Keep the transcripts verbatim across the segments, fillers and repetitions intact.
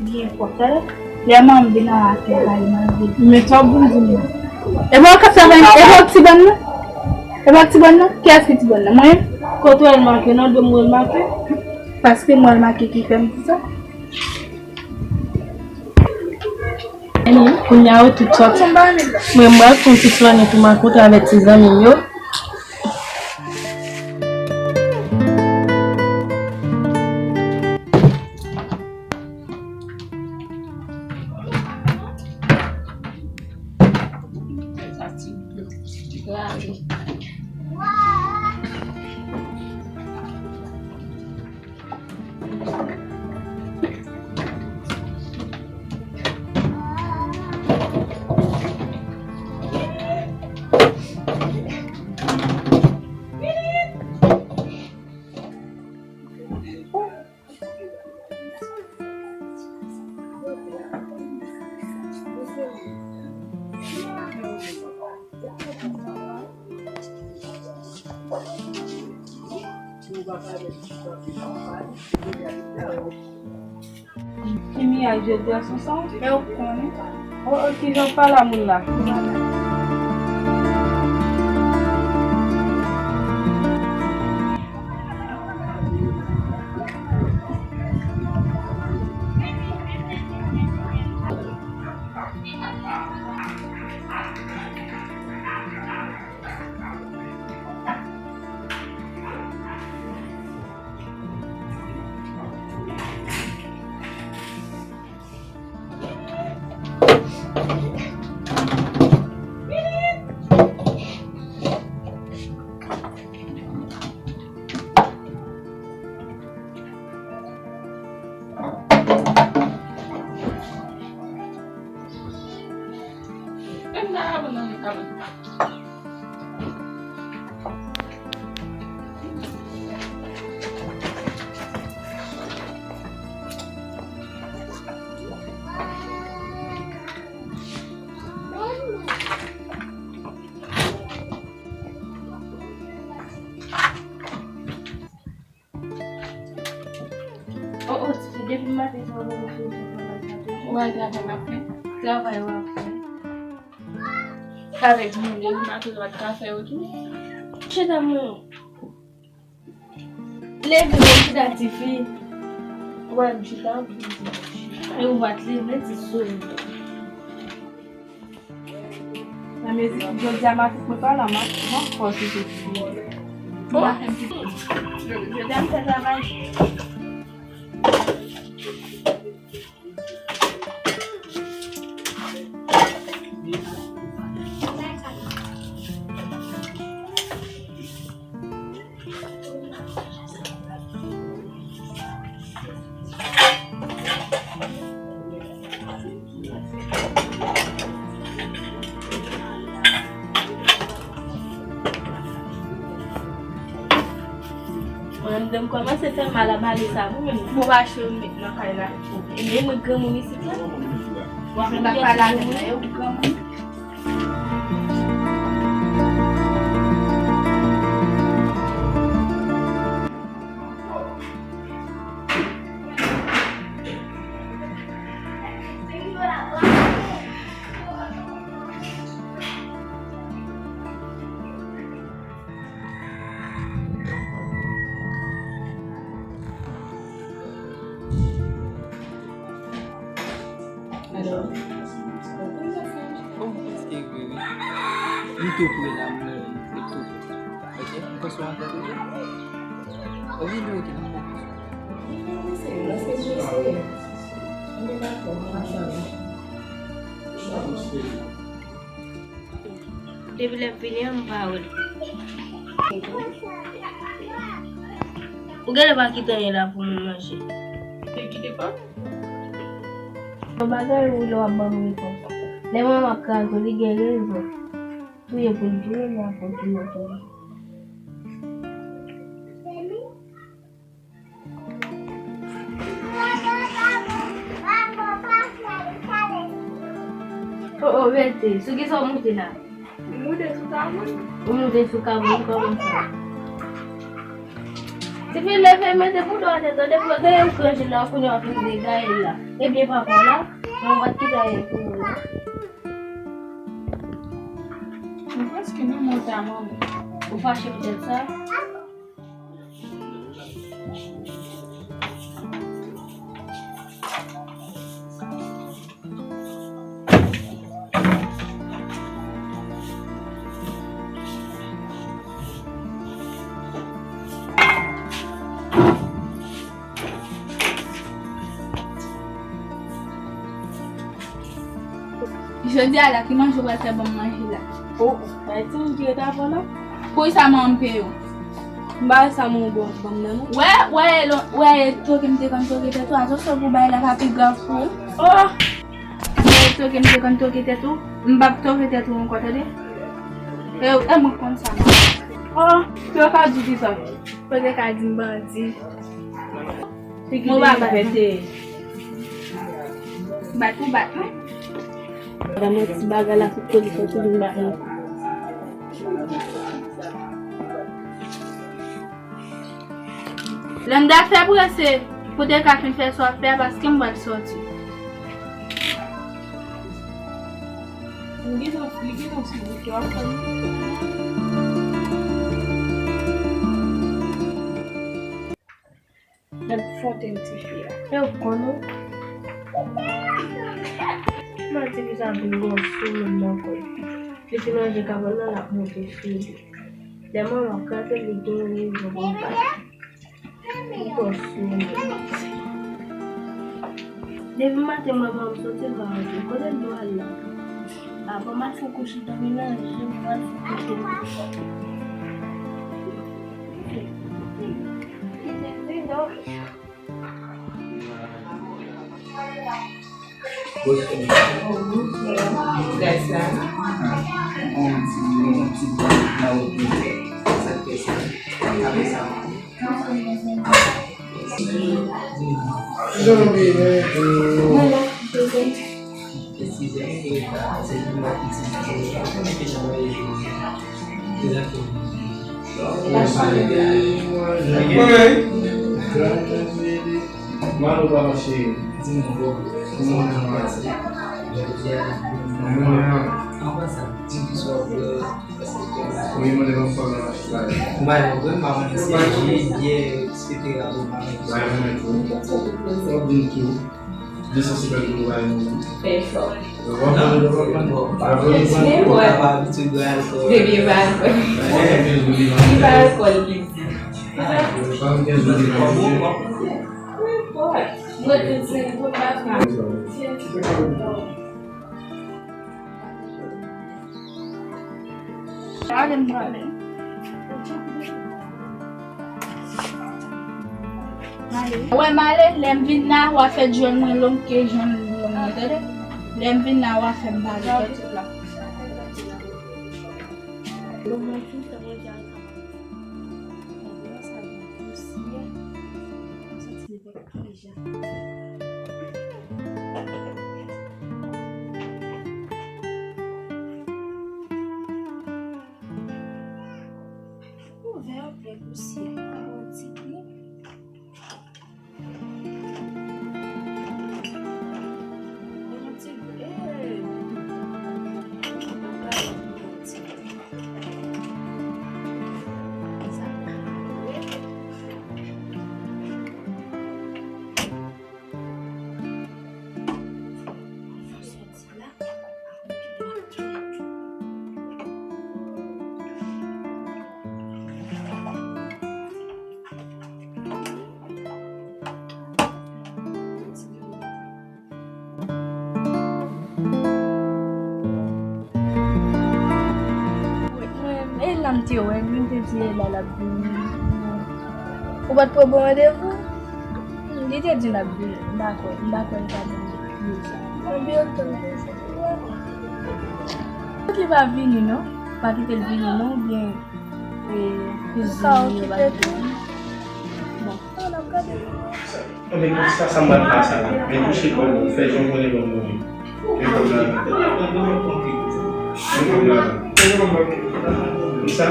Byen pwòp. Talè, lè manman m vin nan atè la, li manje. Men sa w vin di m nan. E pa w k ap travay nan, e pa w k ti bòn nan? E pa w k ti bòn nan? Kiyès ki ti bòn nan? Mwen? Kote w wè l make non, l dwe m wè l make. Paske m wè l make ki fè m di sa. Kounye a yo tout sòti. Mwen, m pral fè yon ti flane pou m al kontre avèk ti zanmi m yo. Ki miray jodi a, Sonson? E w konnen. O, o, kijan w pale a moun la? O, o, tifi, depi maten sa w poko fin fè travay sa tou. Ou wè travay m ap fè? Travay w ap fè. Travay pou moun yo, maten w pa t ka fè yo tou. Chita mwen. Leve, mwen chita, tifi. Ou wè m chita, ou vin di. E ou pa t leve, ti sou. Nan mizik jodi a, m a tout mwen pa la, m a, m a fò sou tout. Bon. Jodi a, m fè travay. Mwen menm, m kòmanse fè mal a bale sa pou mwen. Bon, mache, m met nan kay la. E men mwen granmoun isit la. W ap pale avè m, e ou granmoun. Oh, m prèske rive, wi. M tou pre la, m rive, m tou pre. Ok, m panse w antre toujou. Ok, ok, m antre toujou. Depi lè m vini an, m pa wè l. Ou genlè pa kite anyen la pou mwen manje. Te kite pa? Yon bagay ou lè w ap ban m repons. Lè manman ap kraze w, li gen rezon. Touye pou l touye, li ap kontinye touye. Oh, oh, rete. Sou ki sa w moute la? M moute sou kabon. Ou moute sou kabon, kòman sa? Tifi, leve, mete bouda atè, tande, pou gade yon kranje la, kounye a fin degaye la. Ebyen, papa la, mwen pa t kite anyen pou ou, non. Mwen prèske nan mont a manman. Ou fache poutèt sa? Jodi a la, ki manje w pral fè ban m manje la? O, pa di m ki ret avan non. Poukisa manman m peye w? M pa wè sa manman w ban m nan non. Wè, wè, wè, toke m te konn toke tèt ou, atò sa pou bay la pa pi grav pou ou. O! Wè, toke m te konn toke tèt ou, m p ap toke tèt ou ankò, tande? E, e mwen konn sa manman. O, yo ka di kisa? Yo te ka di m bandi. Figi de move. Bat ou bat mwen. Gade yon ti bagay la sou polis la, tou vin bat mwen. Landa, fè prese pou te ka fin fè sa w ap fè a, paske m pral sòti. Li gentan, li gentan sou wout la, w ap fè. Nèg fontenn tifi a. E w konnen. Mwen di li sa vin gon sou moun nan kòl. Li fin ranje kabann nan, l ap monte sou li. Lè manman kraze, li gen rezon pou l pa. Li gon sou moun. Depi maten, manman m soti, l pa rantre. Kote l dwe al la? Avan m al fè kouche, dòmi nan je m al fè kouche. Fè efò. Depi pa alkòl. Li pa alkòl, li di. Nenpòt. Mwen te di, mwen pa fè. Ale m prale. Wè m ale, lè m vin la, w a fè jòn mwen long ke jòn long mwen, tande? Lè m vin la, w a fè m pale, tande? Bon, mwen fin fè manje a. Mwen sa gen pousyè. Mwen santi li vèk deja. Ouvè yon pye pousyè. Yon ti pye. Yon ti pye. Yon ti pye. Sa kare. Fòs Te wè l, li te di Ella l ap vini. Ou pa t pran bon randevou? Li te di l ap vini. M pa kwè, m pa kwè l ta vini. Anben, tann toujou. Li pa vini non. Pa kite l vini non, oubyen, e, kouzin li yo pa vini. Bon. An, n ap gade. Anben, sa, sa m pral fè sa la. Men touche kò w, fè jan w konnen ban mwen. Men kòb la la. Men kòb la la. Konsa?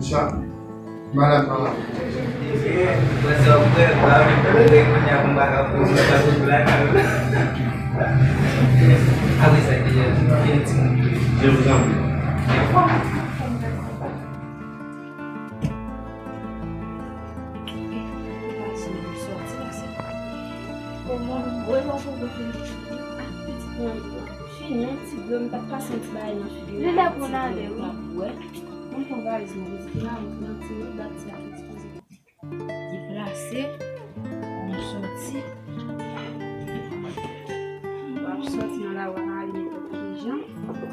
Sa? Madan, madan. Mwen sa w kwè, ba, men konnen kounye a pou m pa ka poze sa pou black. Apre sa, ki jan, ki jan timoun yo ye? Je vous en prie. Deplase, nou sòti. Nou ap sòti nan lari, ann ale nenpòt ki jan. Bon.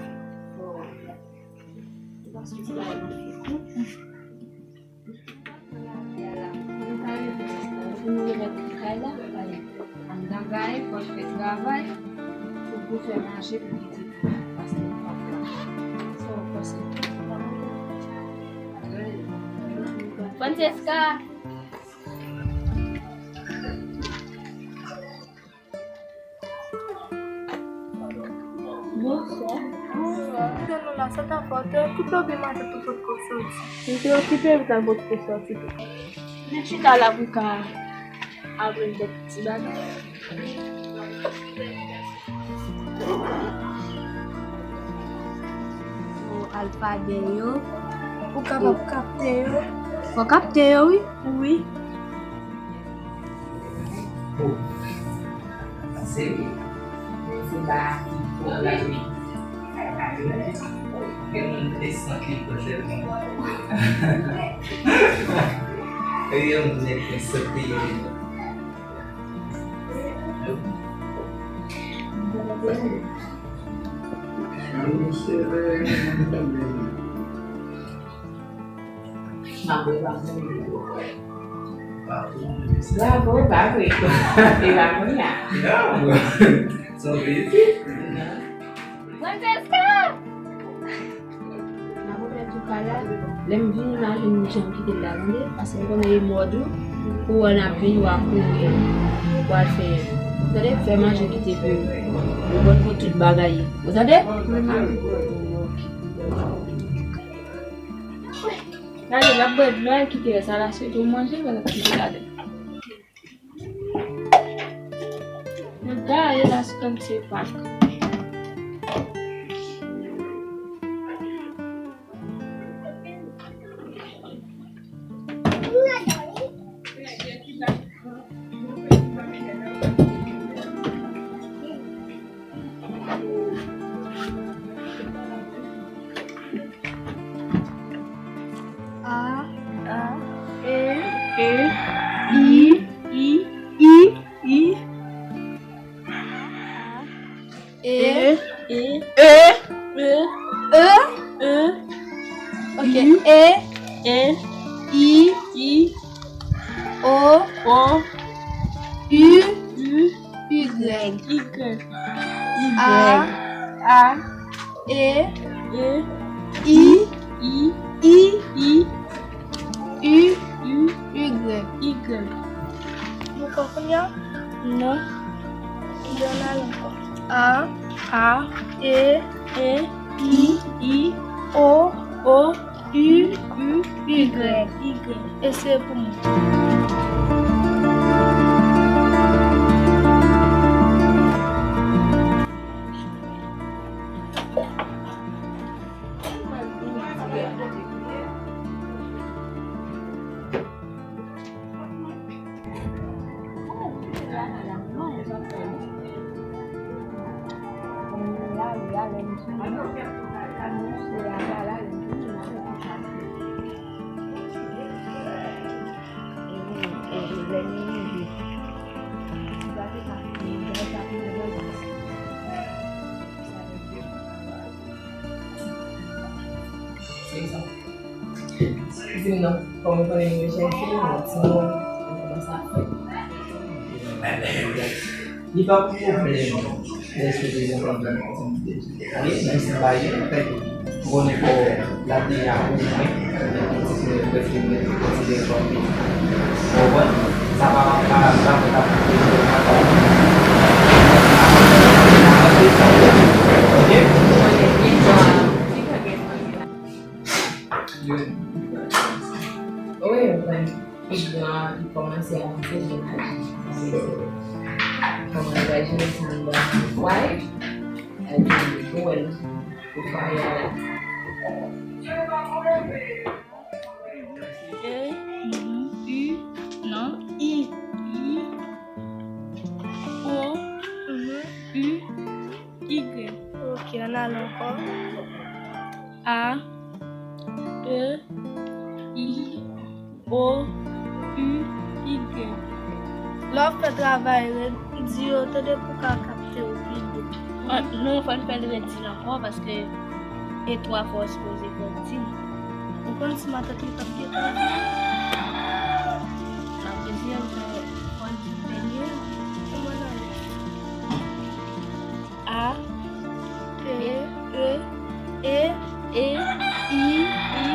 Nou pa sòti la, nou fè kou. Pou nou remèt kay la, ale anndan kay, fò l fè travay, pou, pou fè manje, pou kite pou nou, paske nou pa pran. Sa w panse? Francesca! Bonswa. Bonswa. Tande nou la, sa ta fè w te okipe oubyen matant ou potko soti? M te okipe, matant potko soti tou. Vin chita la pou ka aprann kèk ti bagay. Alfabè yo. Ou kapab kapte yo? Fò kapte yo, wi. Wi. Bon. Serye. Se pa ki pwoblèm. Gen moun te santi l tèlman. Gen moun te santi l. Bravo, pa vre. E pa kounye a. Son plezi. Francesca! Lè m vini, m a jwenn jan m kite l la, tande? Paske m konnen e mòd ou, pou wè n ap vini, w a kouri, w al fè, tande? Fè manje, kite pou ou. Ou konn pou tout bagay. Ou tande? Gade, l ap bwè dlo, al kite rès a la, se tou manje, l ap kite gade. Nou gade la sou Scanty Park. A, A, E, E, I, I, I, I. E, E, E, E, E, E. Ok, I, E, E, I, I, O, O, U, U, Y. Y. A, A, E, E, I, I, I, I, U, U, Y. Y. Nou fè kounye a? Non. Donn al ankò. A, A, E, E, I, I, O, O, U, U, Y. Y. Eseye pou mwen. Di m non, kòm ou konnen m rechèche, mwen timoun, mwen kòmanse ap fè. Li pa pwoblèm. Lè sou de jan konn jan konn jan de jan. Wi, menm si m pa gen, fèk m konnen kò w la deja pou mwen. Mwen konsidere prèske mwen konsidere kòm pitit. Ou konprann? Sa pa, pa, pa fè ta pou mwen. Ok? Wi, wi. Pi gran, li kòmanse avanse, jen aji. Kòman li va jere sa anndan fwaye? Epi, ou wè l pou fwaye a la. E, U, non, I, I, O, U, Y. Ok, ann ale ankò. A, E, I, O, U, Y. Lè w ap fè travay, redi yo tande pou w ka kapte yo pi byen. Ah, non, fò n fè l redi l ankò, paske e twa fwa w sipoze fè l di. Ou konn si matant li p ap gen travay? N ap redi l, fò n di l dènye. Kòman n ale? A, E, E, E, E, I, I,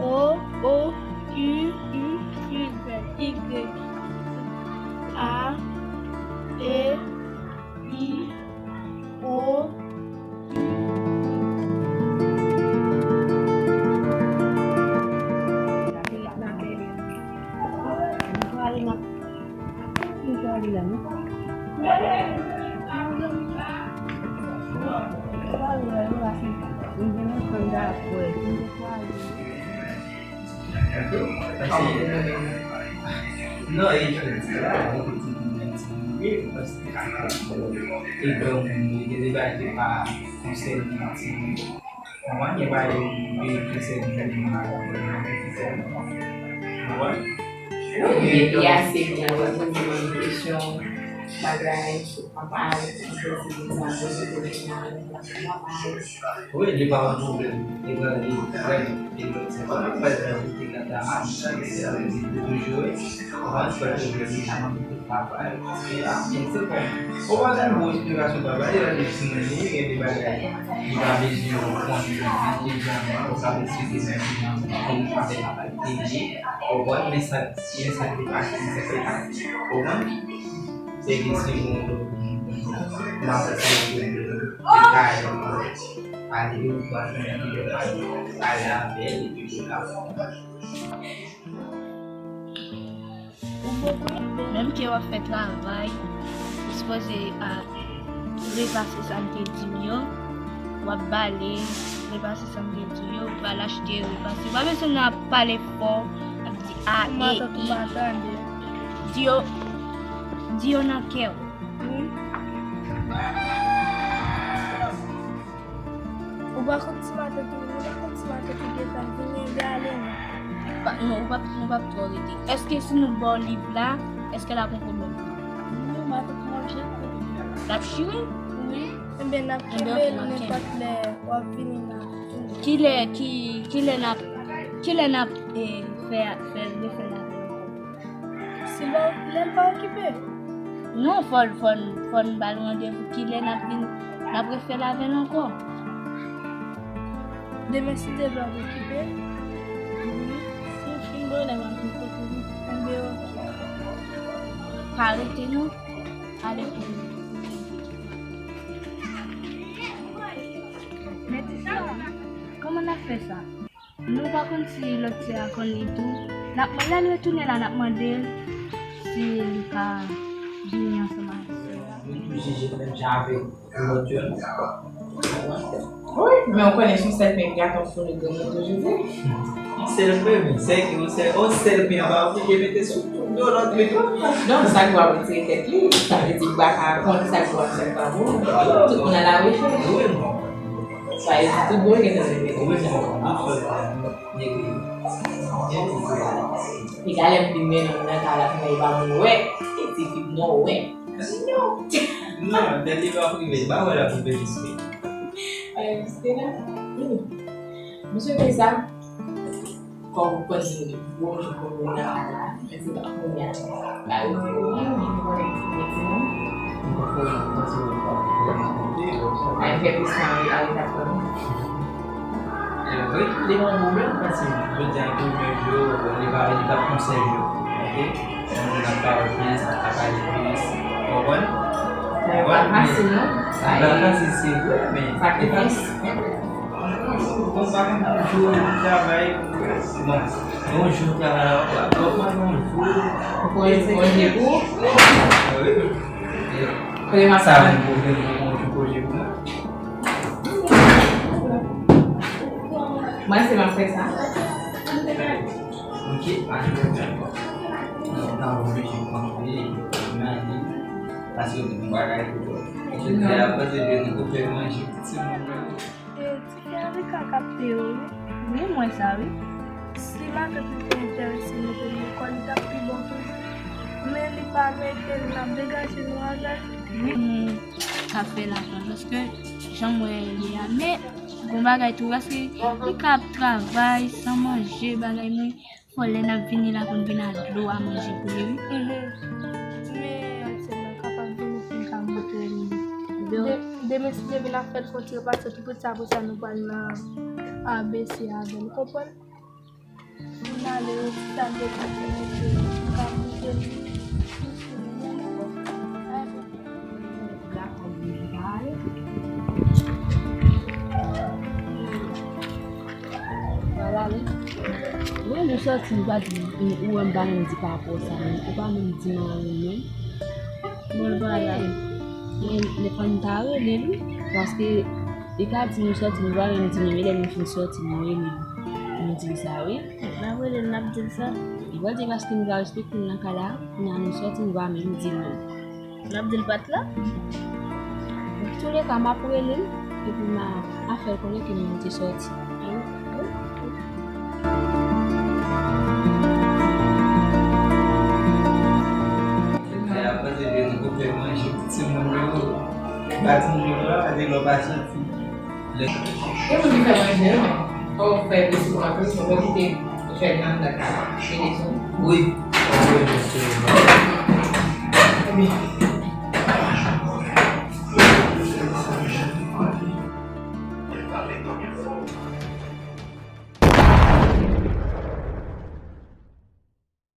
O, O, U, U, Y, Y. A, E, I, O, U. Non, e jodi a, mwen te di mwen ti mouye, paske e granmoun, e gen de bagay ki pa konsène ti mouye. Mwen, gen bagay ki konsène mwen, mwen pa konprann nan konsène mwen. Mwen, li ase byen, mwen poze mwen kesyon, bagay, papa, mwen poze mwen sa, mwen poze mwen sa. Wi, li pa yon pwoblèm. Li pa, li vrèman, li vrèman, se pa yon bagay ki te gata a, sa, se avèk li toujou, wi. Ou pa fè pwoblèm, li pa yon pwoblèm, papa, se la, men se bon. Ou pa gen bon esplikasyon, papa, li la, li timoun, li gen de bagay, li pa bezwen konn, li deja, ou ka eksplike sa, li pa fè papa, li, ou konn, men sa, men sa ki pase, men sa ki pase, ou konn? Se gen timoun, m ap eksplike, li kay, ale, ou pa fè yon videyo, ale avè l, epi ou ka fè. Menm ke w ap fè travay, ou sipoze a repase sa m te di w yo, w ap bale, repase sa m te di w yo, w al achte, repase. Ou pa bezwen nan ap pale fò, ap di a, e, i. Di yo, di yo nan kè w. Ou pa konn ti matant ou, ou pa konn ti matant ou gentan vini, gade non. Pa, non, ou p ap, ou p ap twò rete. Èske si nou ba w liv la, èske l ap yon pwoblèm? Non, matant mwen ap jere. L ap jere? Wi. Enben, n ap kenbe l nenpòt lè w ap vini la. Kilè, ki, kilè n ap, kilè n ap, eh, fè, fè, refè l avè l ankò? Si l pa, lè l pa okipe. Non, fò, fò, fò n ba l randevou kilè n ap vin, n ap refè l avè l ankò. Demen, si Dye vle, w ap okipe? Wi. Si w fin bwè, lè m ap vin kote w. Enben, oke. Pa rete non. Ale pou nou. Men ti sa, kòman n ap fè sa? Nou pa konn si lòt sè a konn li tou. N ap, lè n retounen la, n ap mande l si li ka vini ansanm avèk sè a. Li tou jije menm jan avèk lòt yo. Wi, men w konnen se yon sèl pen gato founi granmoun toujou vle. Yon sèl pen, men se yon sèl, yon sèl pen anba w, oblije mete sou tout do lòt pen yo. Non, sa k bon ap retire tèt li, sa vle di w pa ka konn sa k bon, sa k pa bon. Tout moun a la rechèch. Wi, non. Sa e di tout bon gen nan men. Wi, non. Egalè m vin mennen w nan kay la, kounya e pa bon wè, e ti fi m non wè. Non, dènye pa prive, ba wè la pou pèdi spe. Wè, spe la? Wi. Misye fè sa, kòm ou konn gwo jou kounye a la, men se pa kounye a. Ba yo fè wi, men nou konnen ki gen timoun. Ay, fè plis mari a, li t ap konn. Li pa yon pwoblèm, paske jodi a premye jou, li pa, li pa konsève, ok? Yon moun ap pale plis, ap pale plis. Ou konprann? Sa pa fasil, non? Sa pa fasil, se vre, men sa ki fasil. Bon, pa gen yon jou travay, bon, yon jou travay, w ap pran yon jou. Ou konn konje pou? Wi. Kote m ap sa yon pwoblèm pou konje pou mwen? Mwen, se m ap fè sa. Ok, pa gen pwoblèm. Donk, nan oblije konje, imajine, paske yon bagay pou jodi a, panse de nou pou fè manje pou timoun yo. E, ti frè Rika k ap peye w, wi. Wi, m wè sa, wi. Si matant li te enterese mete l lekòl, li t ap pi bon toujou. Men li pa mete l, n ap degaje nou avè l. Wi, m ka fè l atann, paske jan m wè l ye a. Men, gon bagay tou, paske li ka ap travay san manje, bagay, men fò lè n ap vini la pou n vin ak dlo a manje pou li, wi. Mhm. Men, Ansel, nou kapab vini pou n ka montre li. De-, demen, si Dye vle, n ap fè l fè yon ti repa, se tou piti sa pou sa nou pral nan A B C avè l, ou konprann? Pou n ale, yon ti sal de kouzen, nou ka montre li. Pral ale. Wi, nou sòti, nou pa di, ou wè m pa menm di pa rapò sa, men ou pa menm di m anyen menm. Bon, l pral ale. Men, men fò n ta rele l, wi, paske li ka di nou sòti, nou pa menm di li, men lè nou fin sòti, nou rele l. Nou di l sa, wi. N ap rele l, n ap di l sa. Li pral di paske nou pa respekte l nan kay la, kounye a nou sòti, nou pa menm di l menm. N ap di l pa t la. Antouleka, m ap rele l, epi m a, a fè l konnen ke nou te sòti. Fè a panse de nou pou fè manje pou timoun yo. Ba timoun yo la, de lò pa sòti. Gen moun ki fè manje, wi, men fò w fè plis pou anplis, men fò kite fè nan anndan kay la. Ede sou. Wi. Wi, wi, wi. Ebyen.